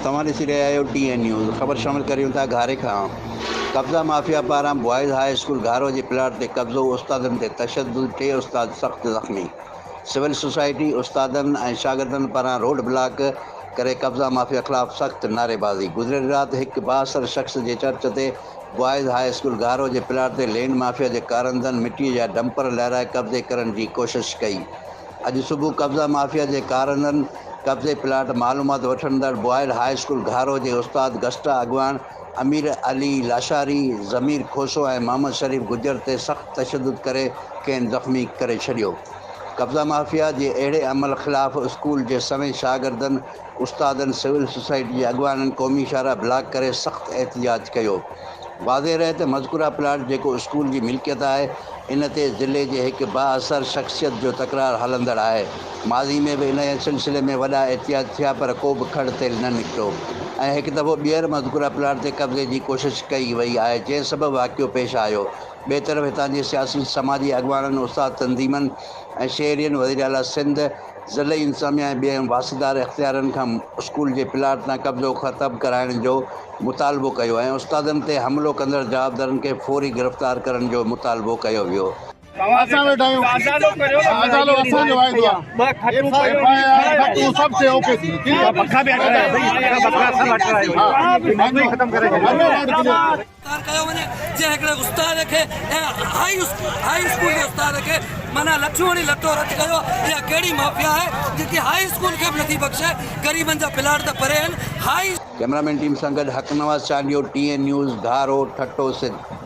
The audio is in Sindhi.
توهان ڏسي رهيا آهيو ٽي اين نيوز خبر شامل ڪريون ٿا گهاري کان قبضا مافيا پاران بوائز هاء اسڪول گهارو جي پلاٽ تي قبضو استادن تي تشدد ٽي استاد سخت زخمي سول سوسائٽي استادن ۽ شاگردن پاران روڊ بلاڪ ڪري قبضا مافيا خلاف سخت نعريبازي گذريل رات هڪ بااثر شخص جي چرچ تي بوائز هاء اسڪول گهارو جي پلاٽ تي لينڊ مافيا جي ڪارندن مٽي جا ڊمپر لهرائي قبضي ڪرڻ جي ڪوشش ڪئي اڄ صبح قبضا مافيا جي ڪارندن قبضي پلاٽ معلومات وٺندڙ بوائز هاء اسڪول گهارو جي استاد گسٽا اڳواڻ امير علي لاشاري، ضمير کوسو ۽ محمد شريف گجر تي سخت تشدد ڪري کين زخمي ڪري ڇڏيو. قبضا مافيا جي اهڙي عمل خلاف اسڪول جي سوين شاگردن، استادن، سول سوسائٽي جي اڳواڻن قومي شاهراهه بلاڪ ڪري سخت احتجاج ڪيو. واضح رهي ته مذڪوره پلاٽ جيڪو اسڪول جي ملڪيت آهي ان تي ضلعي جي هڪ بااثر شخصيت جو تڪرار هلندڙ آهي. ماضي ۾ به انهيء سلسلي ۾ وڏا احتجاج ٿيا پر ڪو به کڙ تيل نه نڪتو ۽ هڪ دفعو ٻيهر مذڪوره پلاٽ تي قبضي جي ڪوشش ڪئي وئي آهي جنهن سبب واقعو پيش آيو. ٻئي طرف هتان جي سياسي سماجي اڳواڻن استاد تنظيمن ۽ شهرين وزيراعليٰ سنڌ، ضلعي انتظاميا ۽ ٻين واسطيدار اختيارين کان اسڪول جي پلاٽ تان قبضو ختم ڪرائڻ جو مطالبو ڪيو ۽ استادن تي حملو ڪندڙ جوابدارن کي فوري گرفتار ڪرڻ جو مطالبو ڪيو ويو. اسان ويٺا آهيون ازالو اسان جو واعدو آهي ايف I R کٽون سڀ شي اوڪي ٿي گرفتار ڪيو وڃي جنهن هڪڙي استاد کي ۽ هائي هائي اسڪول جي استاد کي معنيٰ لٺيون هڻي لٽو رت ڪيو اها ڪهڙي مافيا آهي جيڪي هائي اسڪول کي به نٿي بخشي غريبن جا پلاٽ ته پري آهن هائي ڪئميرا مين ٽيم سان گڏ Haq Nawaz Chandio, T N news, Gharo, Thatta, Sindh.